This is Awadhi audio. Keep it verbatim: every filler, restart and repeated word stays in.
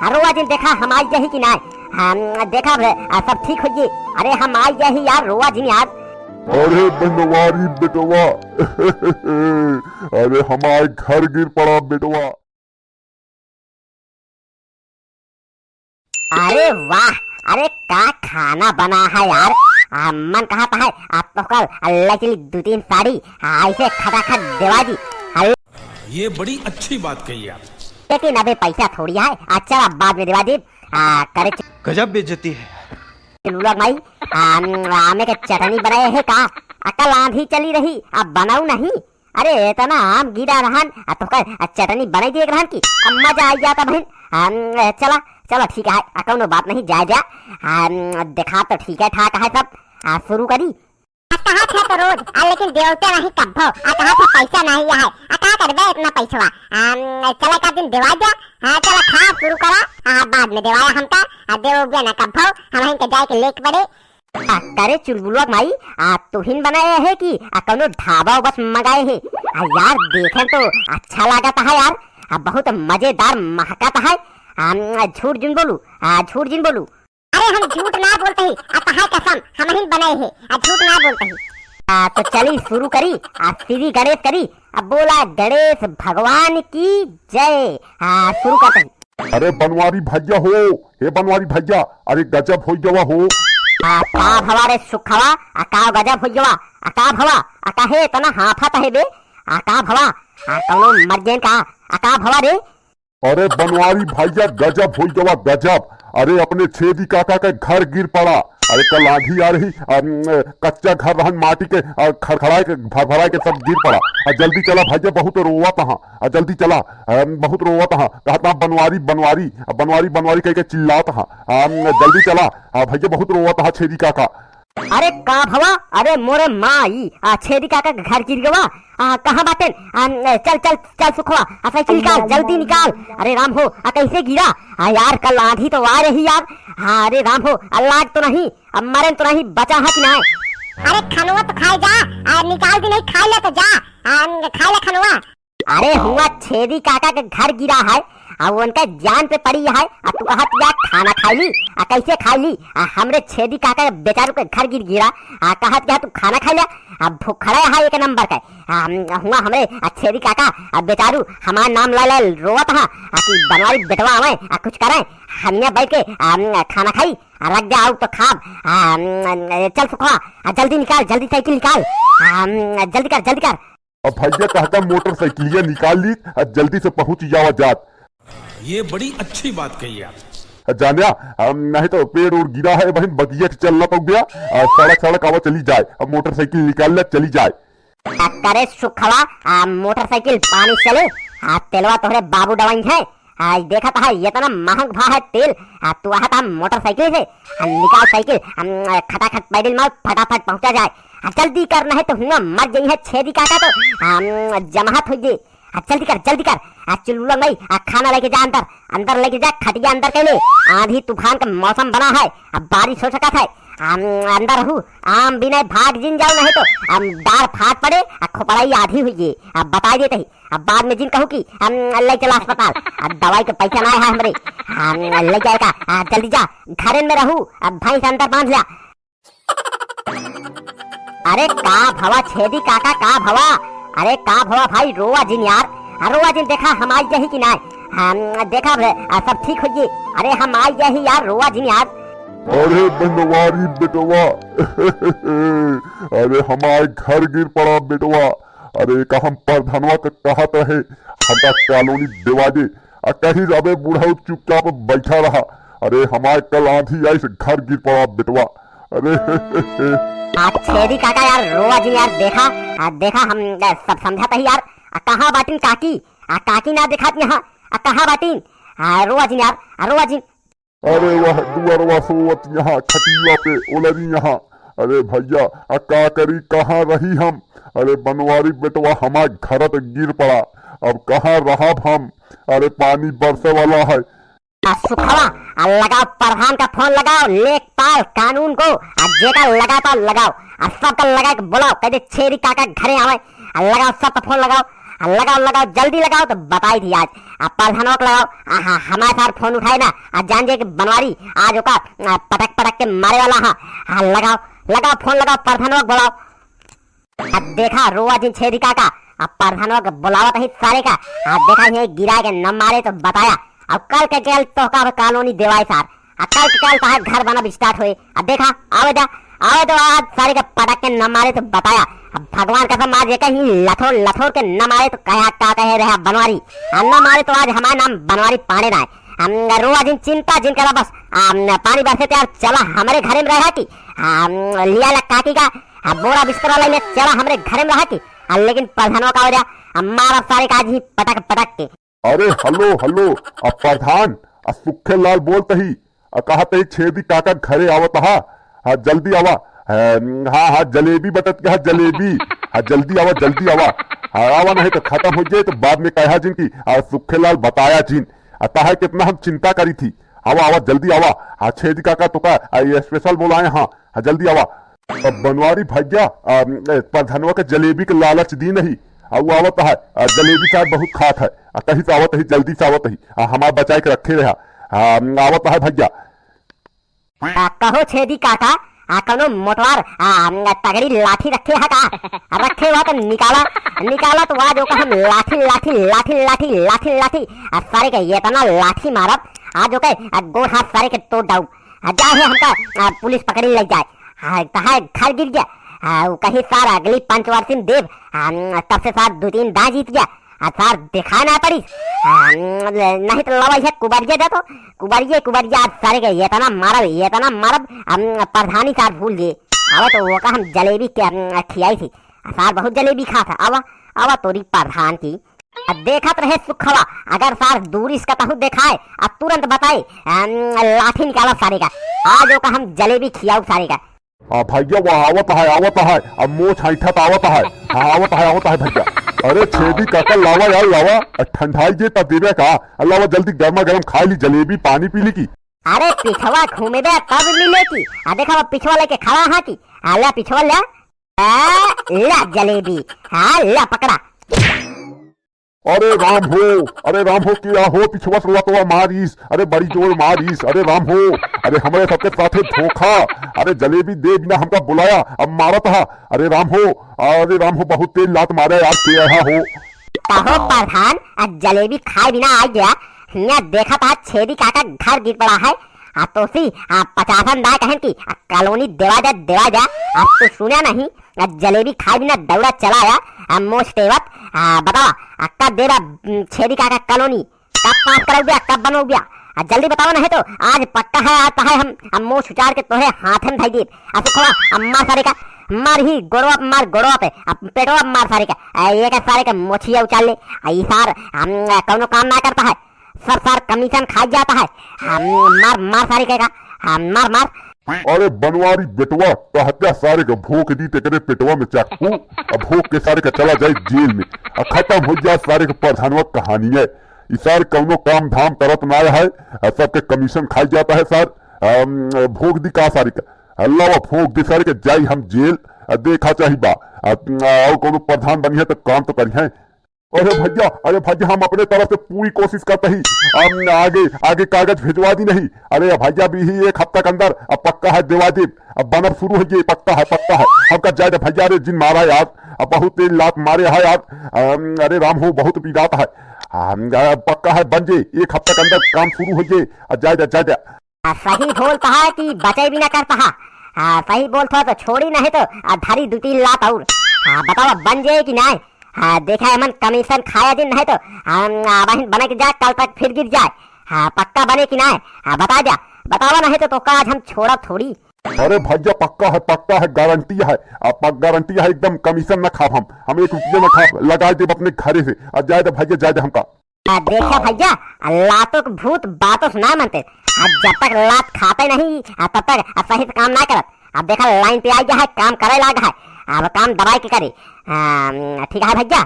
अरे रोवा जिन, देखा हम आई जाही कि नाय। हम देखा बे, आ, सब ठीक होइए। अरे हम आई जाही यार, रोवा जिन यार। अरे बनवारी बेटवा, अरे हमार घर गिर पड़ा बेटवा। अरे वाह, अरे का खाना बना है यार। आ, मन कहत है, आ, तोहका लइके चली दू तीन साड़ी, आ, ऐसे खटाखट देवा दी। आ, ये बड़ी अच्छी बात कही आप। लेकिन अबे पैसा थोड़ी है, आ, चला बाद में देवा दी। आ, करे च- गजब बेइज्जती है। लूलक माई, आ, आमे के चटनी बनाए है का? आ, कल आंधी चली रही, अब बनाऊ नहीं। अरे, इतना आम गिरा रहन, आ तोहका, आ, चटनी बनाई दिए रहन की, अब मजा आई जाता बहिन। हम, चला, चला, ठीक है, आ, कौनो बात नहीं, जाए जा। हम, देखा तो ठीक है, ठाक है सब। आ, शुरू करी। आ, कहा था तो रोज, आ, लेकिन देवते नहीं कब्बो, आ, कहा था पैसा नहीं है, आ, का करबे इतना पैसवा? हम, चला, का दिन देवा जा, हाँ, चला, खा, शुरू करा, आ, बाद में देवाया हमका, आ, देवबे ना कब्बो, हम इनके जाए के लेके पड़े। आ, करे चुलबुलवा माई, आ, तुहिन बनाए है कि, आ, कौनो ढाबा बस मंगाए है? आ, यार, देखे तो अच्छा लागत है यार, आ, बहुत मजेदार महकत है। आ, झूठ जिन बोलू, आ, झूठ जिन बोलू। अरे, हम झूठ ना बोलते ही, आ, तहार कसम, हमहिन बनाए है, आ, झूठ ना बोलते ही। आ, तो चली शुरू करी, आ, श्री गणेश करी, अब बोला गणेश भगवान की जय। आ, शुरू करते ही। अरे बनवारी भैया हो, हे बनवारी भैया, अरे गजब होइ गवा हो। आ, का भवा रे सुखवा, आ, का गजब होइ गवा, आ, का भवा, आ, काहे इतना हाफत है बे, आ, का भवा, आ, कौनो मर गए का, आ, का भवा रे? अरे बनवारी भैया गजब होइ गवा गजब, अरे अपने छेदी काका के घर गिर पड़ा, अरे कल आंधी आ रही, अम, कच्चा घर रहन माटी के, आ, खड़खड़ाए के, भरभराए के सब गिर पड़ा। आ, जल्दी चला भैया, बहुत रोवत हाँ। आ, जल्दी चला, आ, बहुत रोवत हाँ। कहत हाँ बनवारी, बनवारी, आ, बनवारी, बनवारी कह के चिल्लात हाँ। आ, जल्दी चला, आ, भैया बहुत रोवत हाँ छेदी काका। अरे का भवा, अरे मोरे माई, आ, छेदी काका के घर गिर गवा। आ, कहाँ बाटेन? आ, चल, चल, चल सुखवा, आ, साइकिल निकाल, जल्दी निकाल। अरे राम हो, आ, कैसे गिरा? आ, यार, कल आंधी तो आ रही यार। हाँ, अरे राम हो, अल्लाह तो नहीं, अब मरे तो नहीं, बचा है कि ना? अरे खनवा तो खाए जा, आ, निकाल दी नहीं, खाए ले तो जा, आ, खाए ले खनवा। अरे हुआ छेदी काका के घर गिरा है, आ, उनका जान पे पड़ी है, आ, तू कहत या खाना खाई ली, आ, कैसे खाई ली? आ, हमरे छेदी काका के बेचारू के घर गिर गिरा, आ, कहत या तू खाना खाई ले, आ, भुखड़ा है एक नंबर का। आ, हम, हुआ हमरे, आ, छेदी काका, आ, बेचारू हमार नाम ला ले रोवत हा, आ, कि बनवारी बेटवा आवे, आ, कुछ करे, हमिया बैठ के, आ, खाना खाई, आ, रख दे, आऊ तो खाब, आ, चल सुखवा, आ, जल्दी निकाल, जल्दी साइकिल निकाल, आ, जल्दी कर, जल्दी कर। अब भैया कहता मोटरसाइकिलिया निकाल ली, आ, जल्दी से पहुंच जावा जात। ये बड़ी अच्छी बात कही आप। आ, जान्या, आ, नहीं तो पेड़ ओड़ गिरा है बहिन, बगिया के चलना पड़ गया, आ, सड़क, सड़क आवा चली जाए, अब मोटरसाइकिल निकाल ले चली जाए। आ, करे सुखवा, आ, मोटरसाइकिल पानी चले, आ, तेलवा तोहरे बाबू डवाई है। आ, देखत है, इतना महंग भा है तेल, आ, तू आहत है मोटरसाइकिल से, आ, निकाल साइकिल, हम, आ, खटाखट पैदल मार, फटाफट पहुंचा जाए। आ, जल्दी कर, नहीं तो हुआ मर जाई है छेदी काका तो, आ, जमाहत हो गई। आ, जल्दी कर, जल्दी कर, आ, चुलबुला माई, आ, खाना लेके जा अंदर, अंदर लेके जा, खटिया अंदर कैले, आंधी तूफान का मौसम बना है, अब बारिश हो सकत है, आ, अंदर रहू, आम बिना भाग जिन जाओ, नहीं तो, आ, डार फाट पड़े, आ, खोपड़ाई आधी हुई है, आ, बताई देते ही। अब बाद में जिन कहू कि हम ले चला अस्पताल, अब दवाई के पैसा ना है हमरे, हम ले जाए का, आ, जल्दी जा, घरे में रहू, अब भैंस अंदर बांध लिया। अरे का भवा छेदी काका, का भवा? अरे का भवा भाई, रोवा जिन यार, आ, रोवा जिन, देखा हम आई जाही कि ना, हम देखा बे, आ, सब ठीक होइए। अरे हम आई जाही यार, रोवा जिन यार। अरे बनवारी बेटवा, अरे हमार घर गिर पड़ा बेटवा, अरे का हम प्रधानवा के कहत रहे, हमका कॉलोनी देवा दे, आ कहीं अबे बुढ़ऊ चुपचाप बैठा रहा। अरे हमार कल आंधी आई से घर गिर पड़ा बेटवा। अरे आ छेदी काका यार, रोवा जिन यार, देखा, आ देखा हम, आ, सब समझत ही यार। आ कहाँ बाटिन काकी? आ काकी ना देखात यहाँ। आ कहाँ बाटिन? आ रोवा जिन यार, आ रोवा जिन। अरे वह दुअरवा सोवत यहाँ खटिया पे ओलरी यहाँ। अरे भैया, आ का करी, कहाँ रही हम? अरे बनवारी बेटवा, हमार घर त गिर पड़ा, अब कहाँ रहब हम? अरे पानी बरसे वाला है। आ सुखवा, आ लगाओ प्रधान का फोन, लगाओ लेखपाल कानून को, आ जेका लगा तो लगाओ, आ सबका लगा के बुलाओ, कह दे छेदी काका घरे आवे, आ लगाओ सबका फोन लगाओ, आ लगाओ, लगाओ, जल्दी लगाओ तो बताई थी आज। अब प्रधानवा के लगाओ, आ, हा, हमारे सार फोन उठाए ना, आ जान जे कि बनवारी आज ओका, आ, पटक पटक के मारे वाला हा। हाँ, लगाओ, लगाओ फोन, लगाओ, प्रधानवा के बुलाओ। अब देखा रोआ जिन छेदी काका, अब प्रधानवा के बुलावत ही सारे का। अब देखा ये गिरा के न मारे तो बताया, अब कल के कल तोहका अब कॉलोनी देवाई सार, अब कल के कल तोहार घर बनब start होए। अब देखा, आवे दा, आवे तो आज सारे के पटक के न मारे तो बताया। अब भगवान कसम आज एक ही लथोर लथोर के न मारे तो कहा का कहे रहा बनवारी, अब न मारे तो आज हमार नाम बनवारी पांडे ना है। हम रोआ जिन चिंता जिन करा बस, आ, पानी बरसे तैयार चला हमरे घरे में रहा कि, आ, लिया ला काकी का, आ, बोरा बिस्तरा लइले चला हमरे घरे में रहा कि, आ, लेकिन प्रधानवा का वजह, आ, मारा सारे का आज ही पटक पटक के। अरे हलो हलो, आ प्रधान, आ सुखे लाल बोलत ही, आ कहत ही छेदी काका घरे आवत हा, हाँ जल्दी आवा। हाँ हाँ, जलेबी बटत के हा जलेबी। हाँ जल्दी आवा, जल्दी आवा। हाँ आवा नहीं तो खतम हो जाए तो बाद में कहा जिन कि, आ, सुखे लाल बताया जिन। आ ताहे कितना हम चिंता करी थी। आवा आवा जल्दी आवा। हाँ छेदी काका तोका, आ, ये special बोलाए हाँ। हाँ जल्दी आवा। अब बनवारी भैया, आ, ए, प्रधानवा के जलेबी के लालच दी नहीं। आ वो आवत है, आ, जलेबी सार बहुत खात है। आ कहीं से आवत ही, जल्दी से आवत ही। आ हमार बचाए के रखे रहा। आ, आवत है भैया। आ, कहो छेदी काका, आ, कौनो मोटवार, आ, तगड़ी लाठी रखे है का? आ, रखे हुआ तो निकाला, निकाला तो आज ओका हम लाठी, लाठी, लाठी, लाठी, लाठी, लाठी, आ, सारे के ये इतना लाठी मारब, आज ओके, आ, गोड़ हाथ सारे के तोड़ डाऊ। आ, जाए है हमका, आ, पुलिस पकड़ी ले जाए। आ, कहा घर गिर गया। आ, वो कहीं सार अगली पंचवर्षी में देव, आ, तब से सार दो तीन दांव जीत गया। आ, सार दिखाए ना पड़ी। आ, नहीं तो लवा है कुबरिया दे तो, कुबरिया, कुबरिया, आज सारे के ये इतना मारब, ये इतना मारब, हम प्रधानी सार भूल गए। अब तो वो का हम जलेबी के, हम, खियाई थी। आ, सार बहुत जलेबी खा था। आवा, आवा तोरी प्रधान की। आ, देखत रहे सुखवा, अगर सार दूरी से कतहू दिखाए, आ, तुरंत बताए, हम, लाठी निकाला सारे का। आज ओका हम जलेबी खियाऊ सारे का। आ भैया, वह आवत है, आवत है, अब मोछ ऐंठत आवत है। हाँ, आवत है, आवत है भैया। अरे छेदी काका, लावा यार, लावा, ठंडाई जे तब देबे का। आ, लावा जल्दी, गर्मा गर्म खा ली, जलेबी पानी पी ली की। अरे पिछवा घूमेबे तब मिले की। आ देखा, वो पिछवा लेके खड़ा है की। आ ले पिछवा ले। आ, ले जलेबी। हाँ, ले पकड़ा। अरे राम हो, अरे राम हो, किया हो पिछवा से लतवा मारिस, अरे बड़ी जोर मारिस, अरे राम हो, अरे हमरे सबके साथे धोखा, अरे जलेबी दे बिना हमका बुलाया, अब मारत हा, अरे राम हो, अरे राम हो, बहुत तेज लात मारे यार, के रहा हो। कहो प्रधान, आज जलेबी खाए बिना आ गया, हियाँ देखा था छेदी काका घर गिर पड़ा है, आ तोसी, आ पचासन दाय कहन की, आ कॉलोनी देवा जा, देवा जा, आ तू सुना नहीं, आ जलेबी खाए बिना दौड़ा चला आया, आ मोछ टेवत, आ बतावा, आ कब देबा, उम, छेदी काका कॉलोनी, कब पास करौबिया, कब बनौबिया, आ जल्दी बतावा नहीं तो आज पक्का है, आता है हम, आ मोछ उचार के तोहे हाथन धई देब, आ सुखवा, आ मार सारे का, मार ही गोड़वा पे, मार गोड़वा पे, आ पेटवा पे मार सारे का, आ ये का सारे का मोछिया उचार ले, आ ई सार, हम, आ, कौनो काम ना करता है, सब सार कमीशन खाई जाता है। हाँ, मार, मार सारे के का। हाँ, मार, मार। अरे बनवारी बेटवा, कहत्या सारे के भोंक दी तेकरे पेटवा में चाकू, अब भोंक के सारे के चला जाए जेल में, आ खतम हो जाए सारे के प्रधानवा के कहानी है। ई सार कौनो काम धाम करत ना है, आ सबके कमीशन खाई जाता है सार। अम, भोंक दी का सारे के, अल्लाह भोंक दी सारे के, जाई हम जेल, आ देखा चाही बा, आ, आ, और कौनो प्रधान बनी है तो काम तो करी है। अरे भैया, अरे भैया, हम अपने तरफ से पूरी कोशिश करते ही, हम आगे, आगे कागज भिजवा दी नहीं। अरे भैया, भी ही एक हफ्ता के अंदर अब पक्का है देवा देब, अब बनब शुरू है, ये पक्का है, पक्का है। हमका जाए दे भैया, अरे जिन मारा यार, अब बहुत तेज लात मारे है यार। अम, अरे राम हो, बहुत पीड़ात है। हम, अब पक्का है बन जे, एक हफ्ता के अंदर काम शुरू हो जे, अब जाए दे, जाए दे। आ, सही बोलत हा कि बचे भी ना करत हा। आ, सही बोलत हा तो छोड़ी नहीं तो, आ, धरी दो तीन लात और। आ, बतावा बन जाए कि नहीं? आ, देखा एमन कमीशन खाया दिन नहीं तो, हम, आ, वहीं बने के जाए, कल तक फिर गिर जाए। हाँ, पक्का बने कि नहीं? हाँ, बता जा, बतावा नहीं तो, तोका आज हम छोड़ा थोड़ी। अरे भैया पक्का है, पक्का है, गारंटी है, आ, पक-, गारंटी है एकदम, कमीशन ना खाब हम, हम एक रुपया ना खाब, लगा देब अपने घरे से। आ, जाए दे भैया, जाए दे हमका। आ, देखा भैया, आ, लातों के भूत बातों से ना मनते। आ, जब तक लात खाते नहीं, आ, तब तक, आ, सही से काम ना करत। अब देखा लाइन पे आ गया है, काम करे लाग है, अब काम दबाई के करे। आ, ठीक है भैया,